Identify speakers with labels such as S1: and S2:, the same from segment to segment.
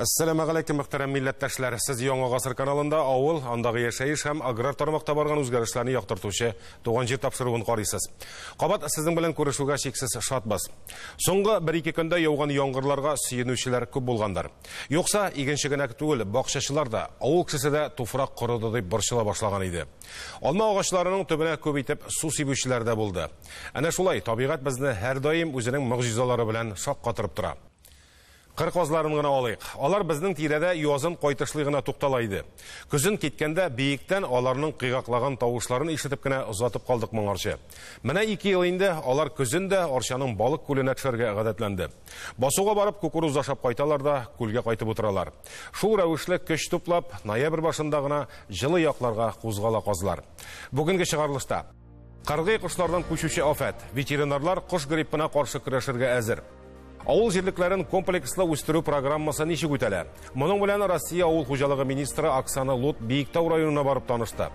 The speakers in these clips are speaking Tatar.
S1: Әссәламәгаләйкем, мөхтәрәм милләттәшләр. Сез Яңа гасыр каналында авыл, андагы яшәеш һәм аграр тармакта барган үзгәрешләрне яктыртучы Туган җир тапшыруын карыйсыз. Кабат сезнең белән күрешүгә чиксез шатбыз. Соңгы бер-ике көндә яуган яңгырларга сөенүчеләр күп булгандыр. Юкса, игенче генә түгел, бакчачылар да, авыл кешесе дә туфрак корыды дип борчыла башлаган иде. Алма агачларының төбенә күп итеп су сибүчеләр дә булды. Әнә шулай, табигать безне һәрдаим үзенең могҗизалары белән шаккатырып тора. Кыр казларын гына алыйк. Алар безнең тирәдә язын кайтышлый гына туктала иде. Көзен киткәндә биектән аларның кыйгаклаган тавышларын ишетеп кенә озатып калдык моңарчы. Менә 2 ел инде алар көзен дә Арчаның балык күленә төшәргә гадәтләнде. Басуга барып кукуруз ашап кайталар да күлгә кайтып утыралар. Шул рәвешле көч туплап, ноябрь башында гына җылы якларга кузгала казлар. Бүгенге чыгарылышта кыргый кошлардан күчүче афәт. Ветеринарлар кош гриппына каршы көрәшергә әзер. Авыл җирлекләрен комплекслы үстерү программасы ничек үтәлә? Моның белән Россия авыл хуҗалыгы министры Оксана Лут Биектау районына барып танышты.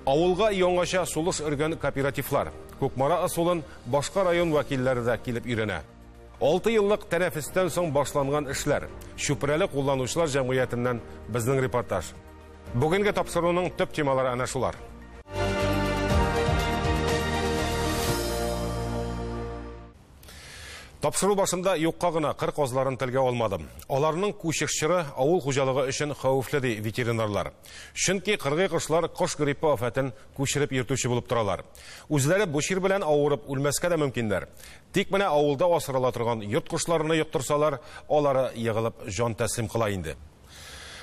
S1: Авылга яңача сулыш өргән кооперативлар. Кукмара ысулын башка район вәкилләре дә килеп өйрәнә. 6 еллык тәнәфестән соң башланган эшләр. Чүпрәле кулланучылар җәмгыятеннән безнең репортаж. Бүгенге тапшыруның төп темалары әнә шулар. Тапшыру башында юкка гына кыр казларын телгә алмадым. Аларның күчеш чоры авыл хуҗалыгы өчен хәвефле, ди ветеринарлар. Чөнки кыргый кошлар кош гриппы афәтен күчереп йөртүче булып торалар. Үзләре бу чир белән авырып үлмәскә дә мөмкиннәр. Тик менә авылда асрала торган йорт кошларны йоктырсалар, алары егылып җан тәслим кыла инде.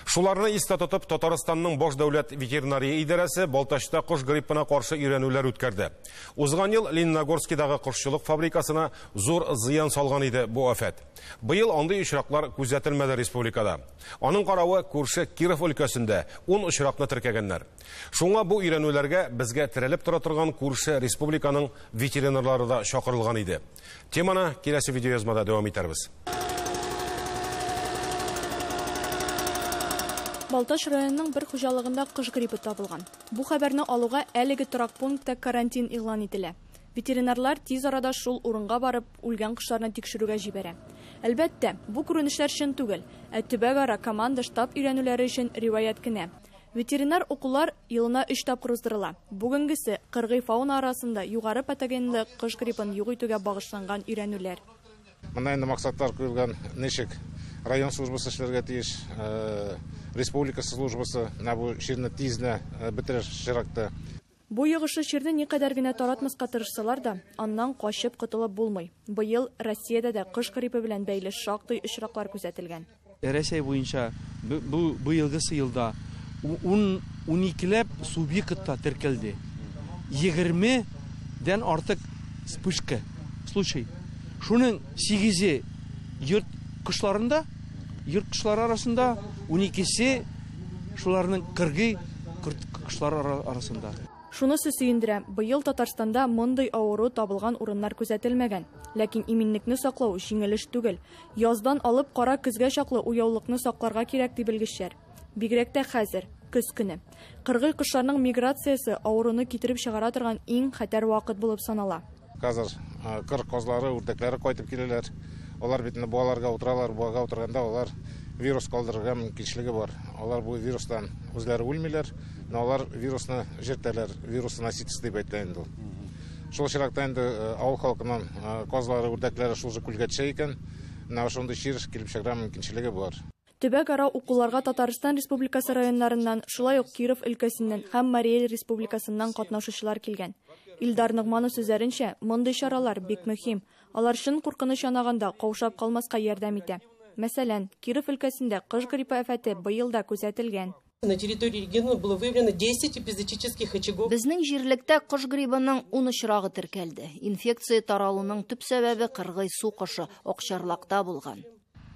S1: Шуларны истә тотып, Татарстанның баш дәүләт ветеринария идарәсе Балтачта кош гриппына каршы өйрәнүләр үткәрде. Узган ел Лениногорскидагы кошчылык фабрикасына зур зыян салган иде бу афәт. Быел андый очраклар күзәтелмәде республикада. Аның каравы күрше Киров өлкәсендә 10 очракны теркәгәннәр. Шуңа бу өйрәнүләргә безгә терәлеп тора торган күрше республиканың ветеринарлары да чакырылган иде. Теманы киләсе видеоязмада дәвам итәрбез.
S2: Балтач районының бер хуҗалыгында кош гриппы табылган. Бу хәбәрне алуга әлеге торак пунктта карантин игълан ителә. Ветеринарлар тиз арада шул урынга барып, үлгән кошларны тикшерүгә җибәрә. Әлбәттә, бу күренешләр чын түгел, ә төбәкара команда штаб өйрәнүләре өчен риваять кенә. Ветеринар укулар елына 3 тапкыр уздырыла. Бүгенгесе кыргый фауна арасында югары патогенлы кош гриппын юк итүгә багышланган өйрәнүләр.
S3: Монда инде максатлар куелган, ничек район службасы эшләргә тиеш, республика службасы менә бу чирне тиз генә бетерер чиракта.
S2: Бу йогышлы чирне никадәр генә таратмаска тырышсалар да, аннан качып котылып булмый. Быел Россиядә дә кош гриппы белән бәйле шактый очраклар күзәтелгән.
S4: Рәсәй буенча бу быелгысы елда уникеләп субъектта теркәлде. 20-дән артык вспышка случай. Шуның 8-е йорт кошларында, йорт кошлары арасында, 12-се шуларның кыргый кошлары арасында.
S2: Шунысы сөендерә, быел Татарстанда мондый авыру табылган урыннар күзәтелмәгән. Ләкин иминлекне саклау җиңел эш түгел. Яздан алып кара көзгә чаклы уяулыкны сакларга кирәк ди белгечләр. Бигрәк тә хәзер, көз көне. Кыргый кошларның миграциясе авыруны китереп чыгара торган иң хәтәр вакыт булып санала.
S3: Хәзер кыр казлары, үрдәкләре кайтып киләләр. Алар бит инде буаларга утыралар, буага утырганда алар вирус калдырырга мөмкинчелеге бар. Алар бу вирустан үзләре үлмиләр, но алар вирусны җиртәләр, вирусны носитель дип әйтелә инде ул. Шул очракта инде авыл халкының казлары, үрдәкләре шул же күлгә төшә икән, менә шундый чир килеп чыгарга мөмкинчелеге бар.
S2: Төбәкара укуларга Татарстан Республикасы районнарыннан, шулай ук Киров өлкәсеннән һәм Марий Эл Республикасыннан катнашучылар килгән. Илдар Ногманов сүзләренчә, мондый чаралар бик мөһим. Алар чын куркыныч янаганда каушап калмаска ярдәм итә. Мәсәлән, Киров өлкәсендә кош гриппы афәте быел да күзәтелгән.
S5: На территории региона было выявлено 10 эпизоотических очагов.
S6: Безнең җирлектә кош гриппының 10 очрагы теркәлде. Инфекция таралуның төп сәбәбе кыргый су кошы Акчарлакта булган.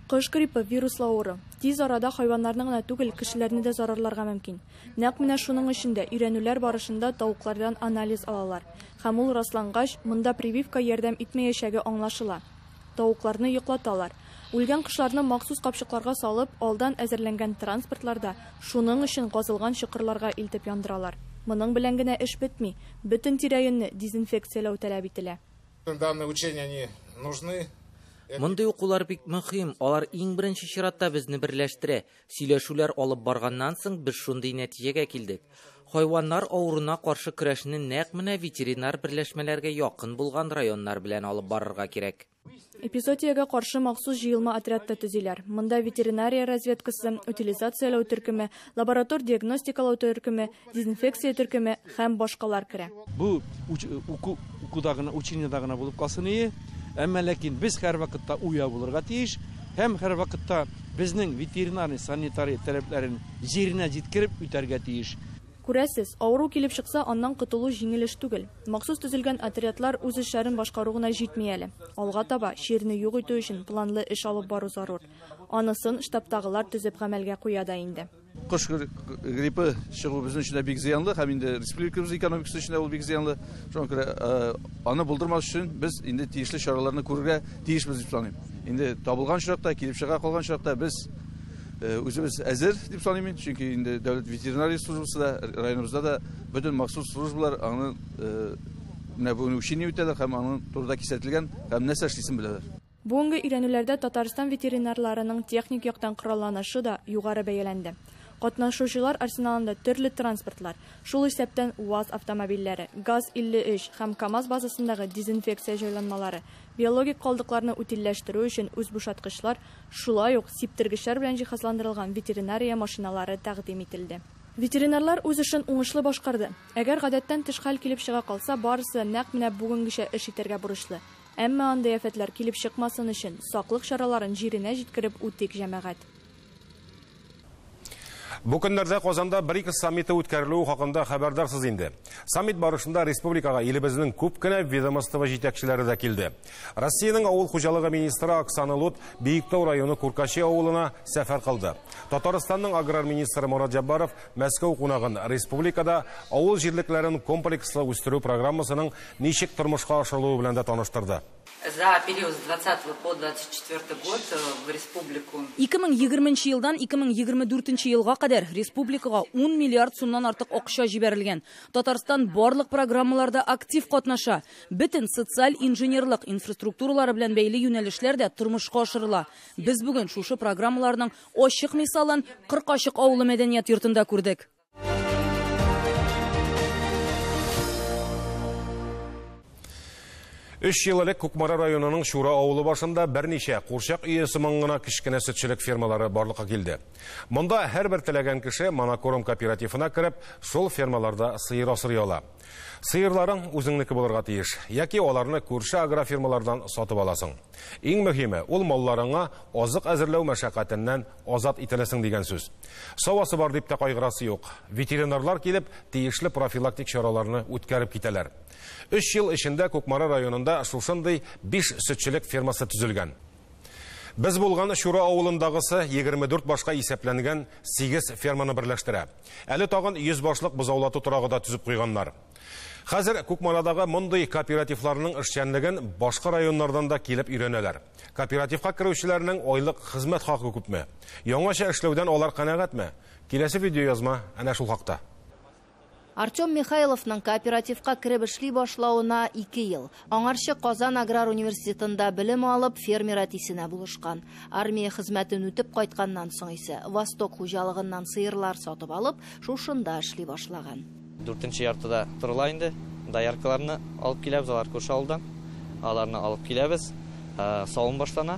S2: Кош гриппы вируслы авыру. Тиз арада хайваннарны гына түгел, кешеләрне дә зарарларга мөмкин. Нәкъ менә шуның өчен дә өйрәнүләр барышында тавыклардан анализ алалар. Һәм ул раслангач, монда прививка ярдәм итмәячәге аңлашыла. Тавыкларны йоклаталар. Үлгән кошларны махсус капчыкларга салып, алдан әзерләнгән транспортларда шуның өчен казылган чокырларга илтеп яндыралар. Моның белән генә эш бетми. Бөтен тирә-юньне дезинфекцияләү таләп ителә.
S3: Данные учения, они нужны.
S7: Мондый укулар бик мөһим, алар иң беренче чиратта безне берләштерә. Сөйләшүләр алып барганнан соң без шундый нәтиҗәгә килдек. Хайваннар авыруына каршы көрәшне нәкъ менә ветеринар берләшмәләргә якын булган районнар белән алып барырга кирәк.
S2: Эпизоотиягә каршы махсус җыелма отряд та төзиләр. Монда ветеринария разведкасы, утилизацияләү төркеме, лаборатор диагностикалау төркеме, дезинфекция төркеме һәм башкалар керә.
S4: Бу укуда гына, учениедә гына булып калсын ие. Әмма ләкин без һәр вакытта уяу булырга тиеш һәм һәр вакытта безнең ветеринарный санитария таләпләрен җиренә җиткереп үтәргә тиеш.
S2: Күрәсез, авыру килеп чыкса, аннан котылу җиңел эш түгел. Махсус төзелгән отрядлар үз эшләрен башкару гына җитми әле. Алга таба чирне юк итү өчен планлы эш алып бару зарур. Анысын штабтагылар төзеп гамәлгә куя да инде.
S8: Кош гриппы чыгу безнең өчен дә бик зыянлы, һәм инде республикабыз экономикасы өчен дә ул бик зыянлы. Шуңа күрә аны булдырмас өчен без инде тиешле чараларны күрергә тиешбез дип саныйм. Инде табылган очракта, килеп чыга калган очракта без үзебез әзер дип саныйм мин, чөнки инде дәүләт ветеринария службасы да, районыбызда да бөтен махсус службалар аны менә бүген учение үтәләр һәм аның турында кисәтелгән һәм нәрсә эшлисен беләләр.
S2: Бүгенге өйрәнүләрдә Татарстан ветеринарларының техник яктан коралланышы да югары бәяләнде. Катнашучылар арсеналында төрле транспортлар, шул исәптән УАЗ автомобильләре, ГАЗ-53 һәм КАМАЗ базасындагы дезинфекция җайланмалары, биологик калдыкларны утильләштерү өчен үзбушаткычлар, шулай ук сиптергечләр белән җиһазландырылган ветеринария машиналары тәкъдим ителде. Ветеринарлар үз эшен уңышлы башкарды. Әгәр гадәттән тыш хәл килеп чыга калса, барысы нәкъ менә бүгенгечә эш итәргә бурычлы. Әмма андый афәтләр килеп чыкмасын өчен саклык чараларын җиренә җиткереп үтик, җәмәгать.
S1: Бу көннәрдә Казанда БРИКС саммиты үткәрелүе хакында хәбәрдарсыз инде. Саммит барышында республикага илебезнең күп кенә ведомство җитәкчеләре дә килде. Россиянең авыл хуҗалыгы министры Оксана Лут Биектау районы Куркачи авылына сәфәр кылды. Татарстанның аграр министры Мурат Җаббаров Мәскәү кунагын республикада авыл җирлекләрен комплекслы үстерү программасының ничек тормышка ашырылуы белән дә таныштырды.
S9: За период с 20 по 24 год в республику.
S10: 2020 елдан 2024 елга кадәр республикага 10 миллиард сумнан артык акча җибәрелгән. Татарстан барлык программаларда актив катнаша. Бөтен социаль инженерлык инфраструктуралары белән бәйле юнәлешләр дә тормышка ашырыла. Без бүген шушы программаларның ачык мисалын Кыркачык авылы мәдәният йортында күрдек.
S1: Өч ел элек Кукмара районының Шура авылы башында берничә курчак өе сыман гына кечкенә сөтчелек фермалары барлыкка килде. Монда һәрбер теләгән кеше Монокорм кооперативына кереп, шул фермаларда сыер асрый ала. Сыерларың үзеңнеке булырга тиеш, яки аларны күрше агрофирмалардан сатып аласың. Иң мөһиме, ул малларыңа азык әзерләү мәшәкатеннән азат ителәсең дигән сүз. Савасы бар дип тә кайгырасы юк. Ветеринарлар килеп, тиешле профилактик чараларны үткәреп китәләр. 3 ел эчендә Кукмара районында шушындый 5 сөтчелек фермасы төзелгән. Без булган Шура авылындагысы 24 башка исәпләнгән 8 ферманы берләштерә. Әле тагын 100 башлык бозаулату торагы да төзеп куйганнар. Хәзер Кукмарадагы мондый кооперативларның эшчәнлеген башка районнардан да килеп өйрәнәләр. Кооперативка керүчеләрнең айлык хезмәт хакы күпме? Яңача эшләүдән алар канәгатьме? Киләсе видеоязма әнә шул хакта.
S6: Артем Михайловның кооперативка кереп эшли башлавына 2 ел. Аңарчы Казан аграр университетында белем алып, фермер әтисенә булышкан. Армия хезмәтен үтеп кайтканнан соң исә Восток хуҗалыгыннан сыерлар сатып алып, шушында эшли башлаган.
S11: 4-нче яртыда торыла инде. Дояркаларны алып киләбез, алар күрше авылдан. Аларны алып киләбез. Савым башлана.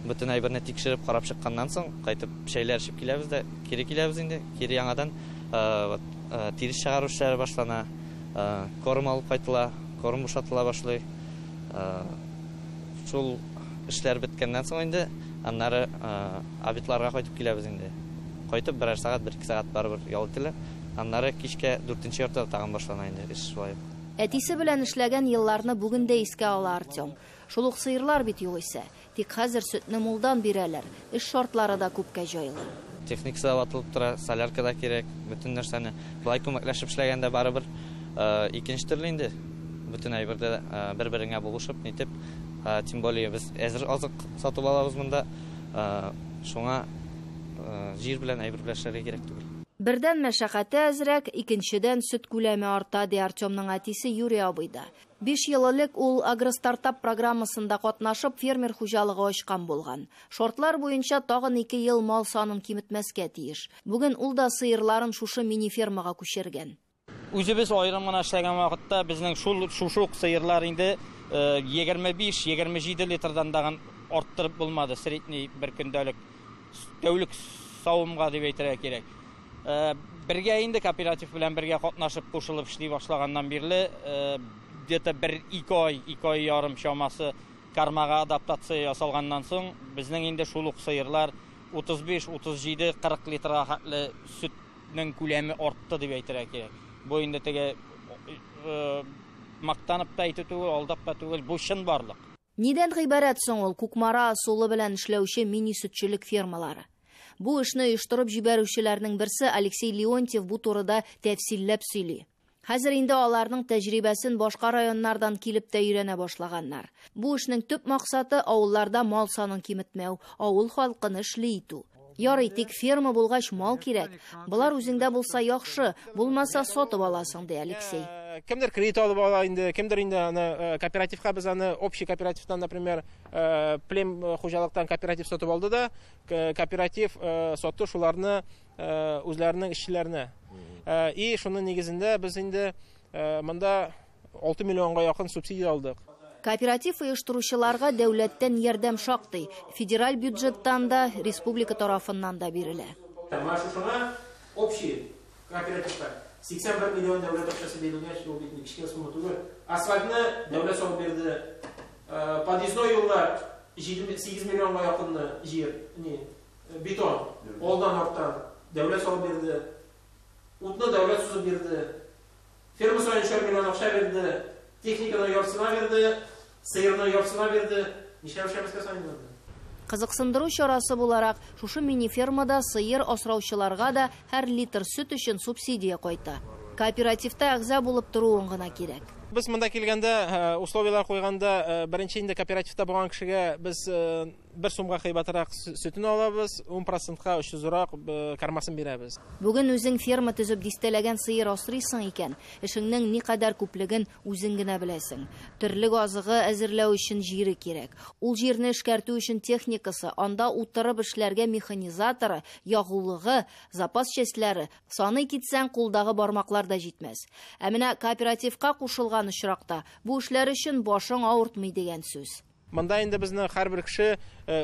S11: Бөтен әйберне тикшереп карап чыкканнан соң, кайтып чәйләр эчеп киләбез дә, кире киләбез инде. Кире яңадан тирес чыгару эшләре башлана, корм алып кайтыла, корм бушатыла башлый. Шул эшләр беткәннән соң инде аннары обедларга кайтып киләбез инде. Кайтып берәр сәгать, бер-ике сәгать барыбер ял ителә. Аннары кичкә 4-нче яртыда тагын башлана инде эш шулай.
S6: Әтисе белән эшләгән елларны бүген дә искә ала Артем. Шул ук сыерлар бит югыйсә. Тик хәзер сөтне мулдан бирәләр. Эш шартлары да күпкә җайлы.
S11: Техникасы да ватылып тора, солярка да кирәк, бөтен нәрсәне. Былай күмәкләшеп эшләгәндә барыбер икенче төрле инде. Бөтен әйбердә бер-береңә булышып, нитеп, тем более без әзер азык сатып алабыз монда. Шуңа җир белән әйбер белән эшләргә кирәк түгел.
S6: Бердән мәшәкате әзрәк, икенчедән сөт күләме арта, ди Артемның әтисе Юрий абый да. 5 ел элек ул агростартап программасында катнашып фермер хуҗалыгы ачкан булган. Шартлар буенча тагын 2 ел мал санын киметмәскә тиеш. Бүген ул да сыерларын шушы мини-фермага күчергән.
S12: Үзебез аерым гына эшләгән вакытта безнең шул шушы ук сыерлар инде 25-27 литрдан дагын арттырып булмады средний бер көндәлек тәүлек савымга дип әйтергә кирәк. Бергә инде кооператив белән бергә катнашып кушылып эшли башлаганнан бирле где-то бер 2 ай, 2 ай ярым чамасы кармага адаптация ясалганнан соң безнең инде шул ук сыерлар 35, 37, 40 литрга хәтле сөтнең күләме артты дип әйтергә кирәк. Бу инде теге мактанып та әйтү түгел, алдап та түгел, бу чынбарлык.
S6: Нидән гыйбарәт соң ул Кукмара ысулы белән эшләүче мини-сөтчелек фермалары? Бу эшне оештырып җибәрүчеләрнең берсе Алексей Леонтьев бу турыда тәфсилләп сөйли. Хәзер инде аларның тәҗрибәсен башка районнардан килеп тә өйрәнә башлаганнар. Бу эшнең төп максаты авылларда мал санын киметмәү, авыл халкын эшле итү. Ярый, тик ферма булгач мал кирәк. Болар үзеңдә булса яхшы, булмаса сатып аласың, ди Алексей.
S13: Кемдер кредит алып ала инде, кемдер инде аны кооперативка без аны общий кооперативтан, например, плем хуҗалыктан кооператив сатып алды да, кооператив сатты шуларны үзләренең эшчеләренә. И шуның нигезендә без инде монда 6 миллионга якын субсидия алдык.
S6: Кооператив оештыручыларга дәүләттән ярдәм шактый. Федераль бюджеттан да, республика тарафыннан да бирелә.
S13: Менә шушыңа общий кооперативка 81 миллион дәүләт акчасы бирелгәч, ул бит кечкенә сумма түгел. Асфальтны дәүләт салып бирде. Подъездной юллар 8 миллионга якынны җир, ни, бетон, алдан арттан дәүләт салып бирде. Утны дәүләт сузып бирде. Ферма саен 3 миллион акча бирде. Техниканы яртысына бирде, сыерны яртысына бирде. Нишләп эшләмәскә соң инде?
S6: Кызыксындыру чарасы буларак, шушы мини-фермада сыер асраучыларга да һәр литр сөт өчен субсидия кайта. Кооперативта әгъза булып торуың гына кирәк.
S13: Без монда килгәндә, условияләр куйганда, беренче инде кооперативта булган кешегә без 1 сумга кыйбатрак сөтен алабыз, 10%-ка 300-рак кармасын бирәбез.
S6: Бүген үзең ферма төзеп дистәләгән сыер асрыйсың икән, эшеңнең никадәр күплеген үзең генә беләсең. Терлек азыгы әзерләү өчен җире кирәк. Ул җирне эшкәртү өчен техникасы, анда утырып эшләргә механизаторы, ягулыгы, запас частьләре, саный китсәң, кулдагы бармаклар да җитмәс. Ә менә кооперативка кушылган очракта бу эшләр өчен башың авыртмый дигән сүз.
S13: Монда инде безнең һәрбер кеше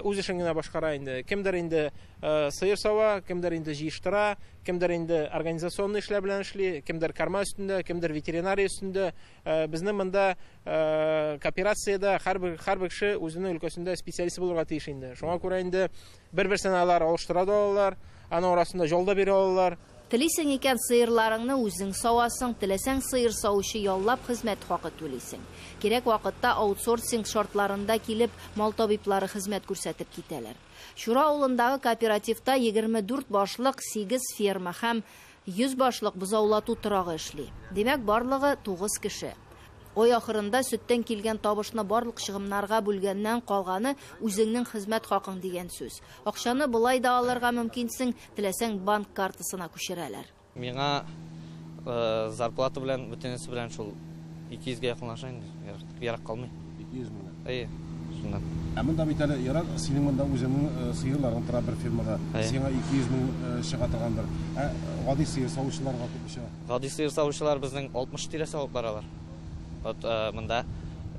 S13: үз эшен генә башкара инде. Кемдер инде сыер сава, кемдер инде җыештыра, кемдер инде организационный эшләр белән эшли, кемдер карма өстендә, кемдер ветеринария өстендә. Безнең монда кооперациядә һәрбер кеше үзенең өлкәсендә специалист булырга тиеш инде. Шуңа күрә инде бер-берсен алар алыштыра да алалар, аның арасында жол да бирә алалар.
S6: Телисең икән сыерларыңны үзең савасың, теләсәң сыер савучы яллап хезмәт хакы түлисең. Кирәк вакытта аутсорсинг шартларында килеп мал табиблары хезмәт күрсәтеп китәләр. Чура авылындагы кооперативта 24 башлык 8 ферма һәм 100 башлык бозаулату торагы эшли. Димәк, барлыгы 9 кеше. Ай ахырында сөттән килгән табышны барлык чыгымнарга бүлгәннән калганы үзеңнең хезмәт хакың дигән сүз. Акчаны болай да алырга мөмкинсең, теләсәң банк картасына күчерәләр.
S11: Миңа зарплата белән бөтенесе белән шул 200гә якынлаша инде, ерак калмый.
S1: 200 мең.
S11: Әйе, шуннан.
S1: Ә монда бит әле ярар, синең монда үзеңнең сыерларың тора бер фирмада. Сиңа 200 мең чыга торган бер. Ә гади сыер савучыларга күпме чыга?
S11: Гади сыер савучылар безнең 60 тирәсе алып баралар. Вот монда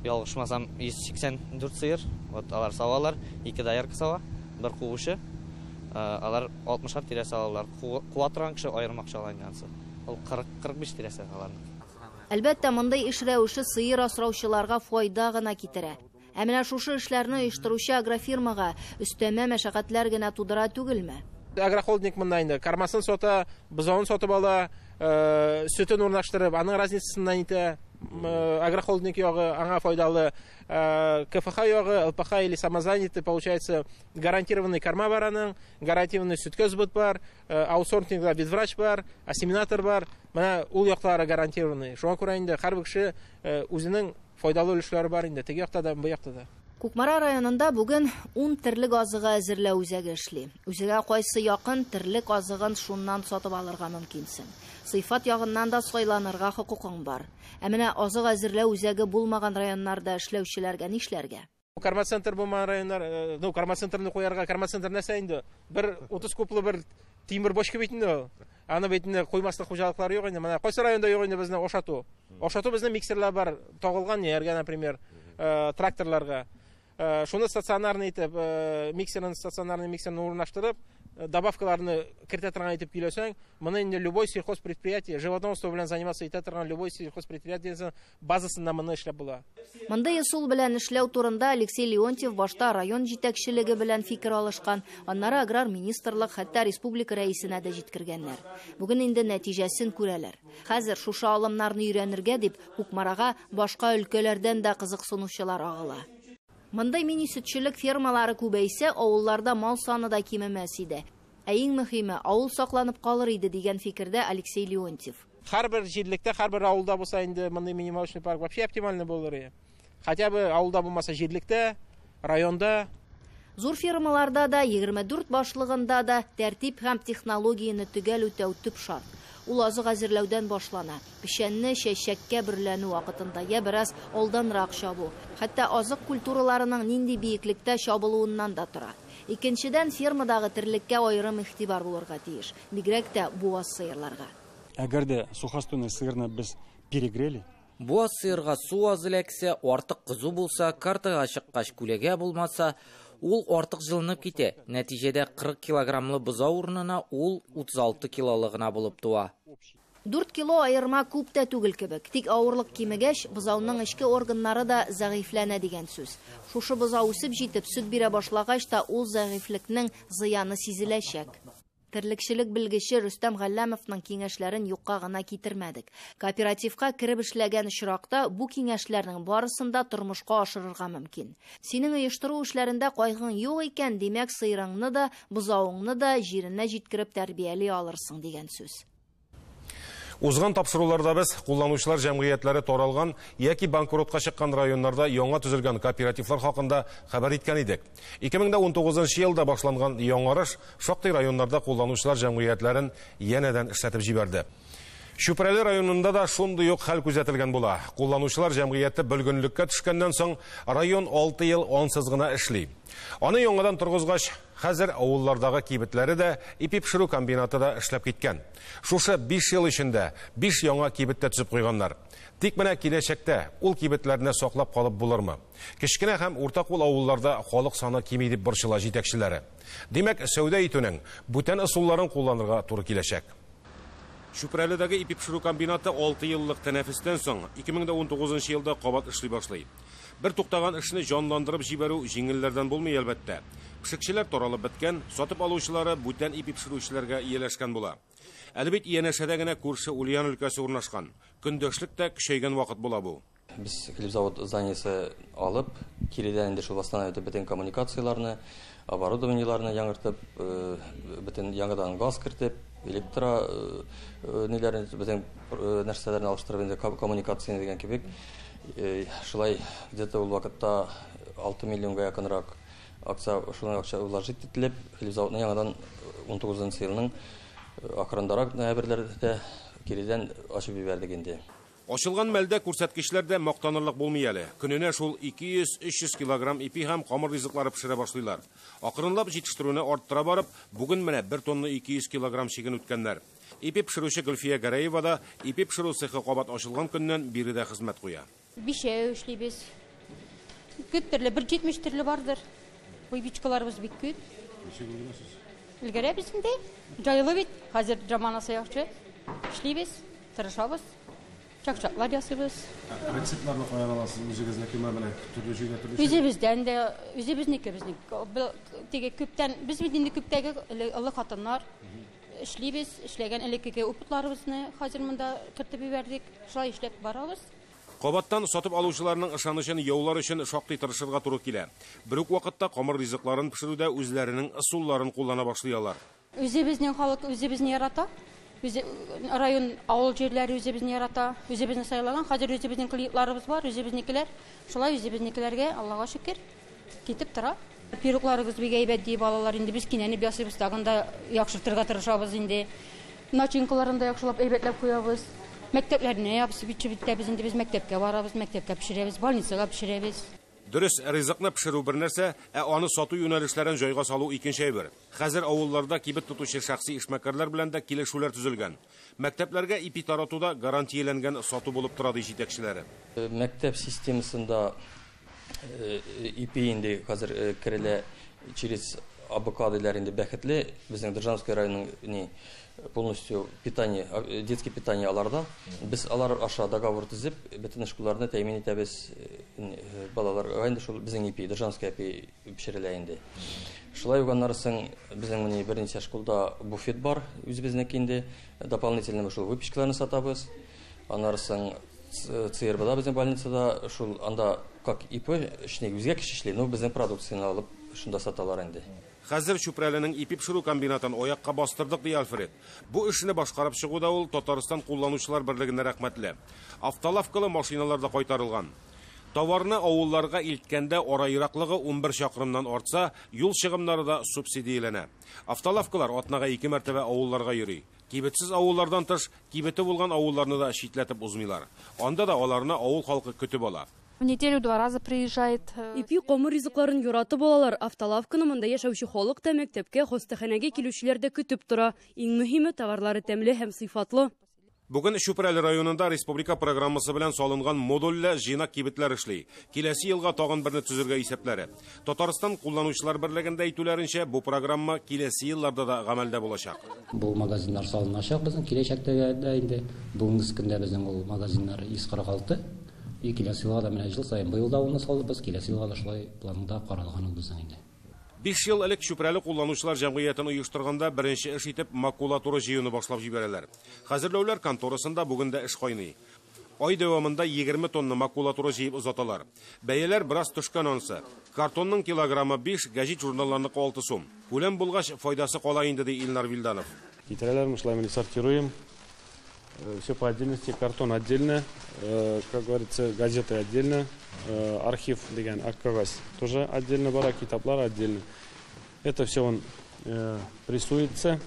S11: ялгышмасам 184 сыер, вот алар савалар, 2 доярка сава, бер куучы. Алар 60 тирәсе алалар. Куа торган кеше аерым акча ала инде ансы. Ул 40-45 тирәсе аларның.
S6: Әлбәттә, мондый эш рәвеше сыер асраучыларга файда гына китерә. Ә менә шушы эшләрне оештыручы агрофирмага өстәмә мәшәкатьләр генә тудыра түгелме?
S13: Агрохолдинг монда инде кармасын сата, бозавын сатып ала, сөтен урнаштырып, аның разницасыннан итә. Агрохолдинг ягы аңа файдалы, КФХ ягы, ЛПХ или самозанятый, получается, гарантированный корма бар аның, гарантированный сөткә сбыт бар, аутсорсингда ветврач бар, осеменатор бар. Менә ул яклары гарантированный. Шуңа күрә инде һәрбер кеше үзенең файдалы өлешләре бар инде, теге якта да, бу якта да.
S6: Кукмара районында бүген 10 терлек азыгы әзерләү үзәге эшли. Үзегә кайсы якын, терлек азыгын шуннан сатып алырга мөмкинсең. Сыйфат ягыннан да сайланырга хокукың бар. Ә менә азык әзерләү үзәге булмаган районнарда эшләүчеләргә нишләргә?
S13: Кормоцентр булмаган районнар, ну, кормоцентрны куярга, кормоцентр нәрсә инде? Бер 30 кублы бер тимер бочка бит инде ул. Аны бит инде куймаслык хуҗалыклар юк инде. Менә кайсы районда юк инде безне ашату. Ашату безнең миксерлар бар, тагылган ниләргә, например, тракторларга. Шуны стационарный итеп, миксерын, стационарный миксерны урнаштырып, добавкаларны кертә торган итеп көйләсәң, моны инде любой сельхозпредприятие, животноводство белән заниматься итә торган любой сельхозпредприятиесенең базасында моны эшләп була.
S6: Мондый ысул белән эшләү турында Алексей Леонтьев башта район җитәкчелеге белән фикер алышкан, аннары аграр министрлык, хәтта республика рәисенә дә җиткергәннәр. Бүген инде нәтиҗәсен күрәләр. Хәзер шушы алымнарны өйрәнергә дип Кукмарага башка өлкәләрдән дә кызыксынучылар агыла. Мондый мини-сөтчелек фермалары күбәйсә, авылларда мал саны да кимемәс иде. Ә иң мөһиме, авыл сакланып калыр иде дигән фикердә Алексей Леонтьев.
S13: Һәрбер җирлектә, һәрбер авылда булса инде мондый мини-молочный парк вообще оптимальный булыр иде. Хотя бы авылда булмаса җирлектә, районда.
S6: Зур фермаларда да, 24 башлыгында да тәртип һәм технологияне төгәл үтәү төп шарт. Ул азык әзерләүдән башлана. Печәнне чәчәккә бөрләнү вакытында я бераз алданрак чабу. Хәтта азык культураларының нинди биеклектә чабылуыннан да тора. Икенчедән, фермадагы терлеккә аерым игътибар булырга тиеш. Бигрәк тә буаз сыерларга.
S14: Әгәр дә сухостойный сыерны без перегрели,
S7: Буаз сыерга су аз эләксә, артык кызу булса, картага чыккач күләгә булмаса, ул артык җылынып китә. Нәтиҗәдә 40 килограммлы бозау урынына ул 36 килолы гына булып туа.
S6: 4 кило аерма күп тә түгел кебек. Тик авырлык кимегәч, бозауның эчке органнары да зәгыйфьләнә дигән сүз. Шушы бозау үсеп җитеп, сөт бирә башлагач та ул зәгыйфьлекнең зыяны сизеләчәк. Терлекчелек белгече Рөстәм Галләмовның киңәшләрен юкка гына китермәдек. Кооперативка кереп эшләгән очракта бу киңәшләрнең барысын да тормышка ашырырга мөмкин. Синең оештыру эшләрендә кайгың юк икән, димәк, сыерыңны да, бозавыңны да җиренә җиткереп тәрбияли алырсың дигән сүз.
S1: Узган тапшыруларда без кулланучылар җәмгыятьләре таралган яки банкротка чыккан районнарда яңа төзелгән кооперативлар хакында хәбәр иткән идек. 2019 елда башланган яңарыш шактый районнарда кулланучылар җәмгыятьләрен янәдән эшләтеп җибәрде. Чүпрәле районында да шундый ук хәл күзәтелгән була. Кулланучылар җәмгыяте бөлгенлеккә төшкәннән соң район 6 ел ансыз гына эшли. Аны яңадан торгызгач, хәзер авыллардагы кибетләре дә, ипи пешерү комбинаты да эшләп киткән. Шушы 5 ел эчендә 5 яңа кибет тә төзеп куйганнар. Тик менә киләчәктә ул кибетләрне саклап калып булырмы? Кечкенә һәм уртакул авылларда халык саны кими дип борчыла җитәкчеләре. Димәк, сәүдә итүнең бүтән ысулларын кулланырга туры киләчәк. Чүпрәледәге ипи пешерү комбинаты 6 еллык тәнәфестән соң 2019 елда кабат эшли башлый. Бер туктаган эшне җанландырып җибәрү җиңелләрдән булмый әлбәттә. Пешекчеләр таралып беткән, сатып алучылары бүтән ипи пешерүчеләргә ияләшкән була. Әле бит янәшәдә генә күрше Ульян өлкәсе урнашкан. Көндәшлек тә көчәйгән вакыт була бу.
S11: Без хлебзавод зданиесе алып, киредән инде шул восстановить бөтен коммуникацияләрне, оборудованиеләрне яңартып, бөтен яңадан газ кертеп, электро ниләрне, бөтен нәрсәләрне алыштырып инде коммуникацияне дигән кебек. Шулай где-то ул вакытта 6 миллионга якынрак акча, шуның акча вложить ителеп, хлебзаводны яңадан 19 елның ахырындарак ноябрьләрдә киредән ачып җибәрдек инде.
S1: Ачылган мәлдә күрсәткечләр дә мактанырлык булмый әле. Көненә шул 200-300 килограмм ипи һәм камыр ризыклары пешерә башлыйлар. Акрынлап җитештерүне арттыра барып, бүген менә 1 тонна 200 килограмм чиген үткәннәр. Ипи пешерүче Гөлфия Гәрәева да ипи пешерү цехы кабат ачылган көннән биредә хезмәт куя.
S15: Бишәү эшлибез. Күп төрле, бер 70 төрле бардыр. Выпечкаларыбыз бик күп. Өлгерәбез инде. Җайлы бит. Хәзер заманасы яхшы. Эшлибез, тырышабыз. Чак-чаклар ясыйбыз.
S1: Рецептларны каян аласыз? Үзегезнекеме менә төрле җирдә төрле?
S15: Үзебездән дә, үзебезнеке безнең. Теге күптән, без бит инде күптәге олы хатыннар эшлибез, эшләгән элеккеге опытларыбызны хәзер монда кертеп җибәрдек. Шулай эшләп барабыз.
S1: Кабаттан сатып алучыларның ышанычын яулар өчен шактый тырышырга туры килә. Бер үк вакытта камыр ризыкларын пешерүдә үзләренең ысулларын куллана башлый алар.
S15: Үзебезнең халык үзебезне ярата. Үзе район авыл җирләре үзебезне ярата, үзебезне сайлаган. Хәзер үзебезнең клиентларыбыз бар, үзебезнекеләр. Шулай үзебезнекеләргә Аллага шөкер. Китеп тора. Пирогларыбыз бик әйбәт ди балалар инде. Без кинәнеп ясыйбыз, тагын да яхшыртырга тырышабыз инде. Начинкаларын да яхшылап әйбәтләп куябыз. Мәктәпләрне ябып битәбез инде, без мәктәпкә барабыз, мәктәпкә пешерәбез, больницага пешерәбез.
S1: Дөрес, ризыкны пешерү бер нәрсә, ә аны сату юнәлешләрен җайга салу икенче әйбер. Хәзер авылларда кибет тотучы шәхси эшмәкәрләр белән дә килешүләр төзелгән. Мәктәпләргә ипи таратуда гарантияләнгән сату булып тора, ди җитәкчеләре.
S16: Мәктәп системасында ипи инде хәзер керелә через АБК диләр инде, бәхетле. Безнең Державинский районының полностью питание, детское питание аларда. Без алар аша договор төзеп, бөтен школларны тәэмин итәбез балаларга. Инде шул безнең ипи, Державинский ипи пешерелә инде. Шулай ук аннары соң безнең менә берничә школда буфет бар, үзебезнеке инде. Дополнительно шул выпечкаларны сатабыз. Аннары соң ЦРБда, безнең больницада шул анда как ИП эшли, үзгә кеше эшли, но безнең продукцияне алып шунда саталар инде.
S1: Хәзер Чүпрәленең ипи пешерү комбинатын аякка бастырдык, ди Альфред. Бу эшне башкарып чыгуда ул Татарстан кулланучылар берлегенә рәхмәтле. Автолавкалы машиналар да кайтарылган. Товарны авылларга илткәндә ара ераклыгы 11 чакрымнан артса, юл чыгымнары да субсидияләнә. Автолавкалар атнага 2 мәртәбә авылларга йөри. Кибетсез авыллардан тыш, кибете булган авылларны да читләтеп узмыйлар. Анда да аларны авыл халкы көтеп ала.
S17: В неделю 2 раза приезжает.
S10: Ипи камыр ризыкларын яратып алалар. Автолавканы монда яшәүче халык та, мәктәпкә, хастаханәгә килүчеләр дә көтеп тора. Иң мөһиме, товарлары тәмле һәм сыйфатлы.
S1: Бүген Чүпрәле районында республика программасы белән салынган модульле җыйнак кибетләр эшли. Киләсе елга тагын берне төзергә исәпләре. Татарстан кулланучылар берлегендә әйтүләренчә, бу программа киләсе елларда да гамәлдә булачак.
S18: Бу магазиннар салыначак безнең киләчәктә дә инде. Бүгенге көндә безнең ул магазиннар 146. И киләсе елга да менә ел саен быел да уны салдык без, киләсе елга да шулай планда каралган ул безнең инде.
S1: 5 ел элек Чүпрәле кулланучылар җәмгыятен оештырганда беренче эш итеп макулатура җыюны башлап җибәрәләр. Хәзерләүләр конторасында бүген дә эш кайный. Ай дәвамында 20 тонна макулатура җыеп озаталар. Бәяләр бераз төшкән ансы. Картонның килограммы 5, гәҗит журналларныкы 6 сум. Күләм булгач файдасы кала инде, ди Илнар Вилданов.
S19: Китерәләр, мы сортируем. Все по отдельности, картон отдельно, как говорится, газеты отдельно, архив дигән аккагаз тоже отдельно бара, китаплар отдельно. Это все он прессуется,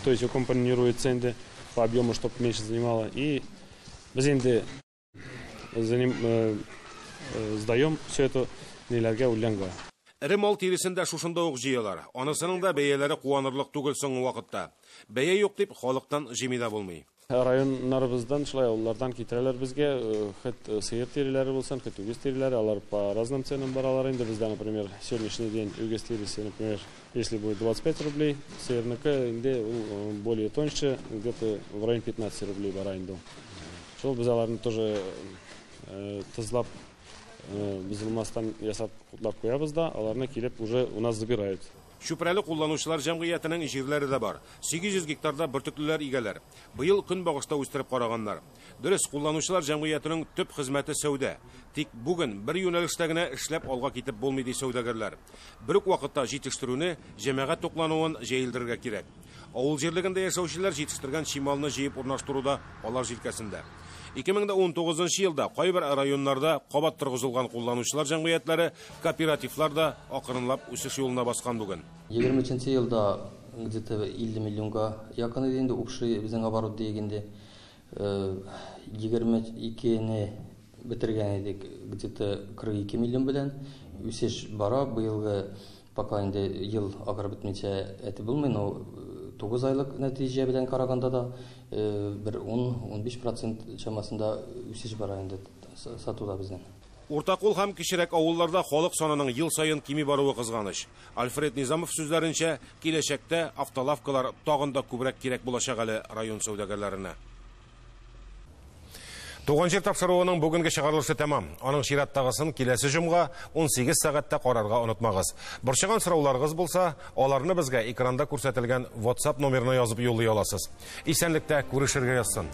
S19: то есть укомпонируется инде по объему, чтобы меньше занимало. И без инде сдаем все это ниләргә, үләнгә.
S1: Эре мал тиресен дә шушында ук җыялар. Анысының да бәяләре куанырлык түгел соңгы вакытта. Бәя юк дип халыктан җими дә булмый.
S19: Районнарыбыздан шулай авыллардан китерәләр безгә, хет сыер тиреләре булсын, хет үгез тиреләре, алар по разным ценам баралар инде. Бездә, например, сегодняшний день үгез тиресе, например, если будет 25 рублей, сыерныкы инде ул более тоньше, где-то в районе 15 рублей бара инде. Шул без аларны тоже тызлап, бузылмастан ясап кутлап куябыз да, аларны килеп уже у нас забирают.
S1: Чүпрәле кулланучылар җәмгыятенең җирләре дә бар. 800 гектарда бөртеклеләр игәләр. Быел көнбагышта үстереп караганнар. Дөрес, кулланучылар җәмгыятенең төп хезмәте сәүдә. Тик бүген бер юнәлештә генә эшләп алга китеп булмый, ди сәүдәгәрләр. Бер үк вакытта җитештерүне, җәмәгать туклануын җәелдерергә кирәк. Авыл җирлегендә яшәүчеләр җитештергән чималны җыеп урнаштыруда алар җилкәсендә. 2019 елда кайбер районнарда кабат торгызылган кулланучылар җәмгыятьләре, кооперативлар да акрынлап үсеш юлына баскан бүген.
S16: 23 елда где-то 50 миллионга якын иде инде общий безнең оборот дигәндә. 22-не бетергән идек, где-то 42 миллион белән үсеш бара. Быелгы пока инде ел ахыры бетмичә әйтеп булмый, но 9 айлык нәтиҗә белән караганда да бер 10-15% чамасында үсеш бара инде сатуда безнең.
S1: Уртакул һәм кечерәк авылларда халык санының ел саен кими баруы кызганыч. Альфред Низамов сүзләренчә, киләчәктә автолавкалар тагын да күбрәк кирәк булачак әле район сәүдәгәрләренә. Туган җир тапшыруының бүгенге чыгарылышы тәмам. Аның чираттагысын киләсе җомга 18 сәгатьтә карарга онытмагыз. Борчыган сорауларыгыз булса, аларны безгә экранда күрсәтелгән WhatsApp номерына язып юллый аласыз. Исәнлектә күрешергә язсын.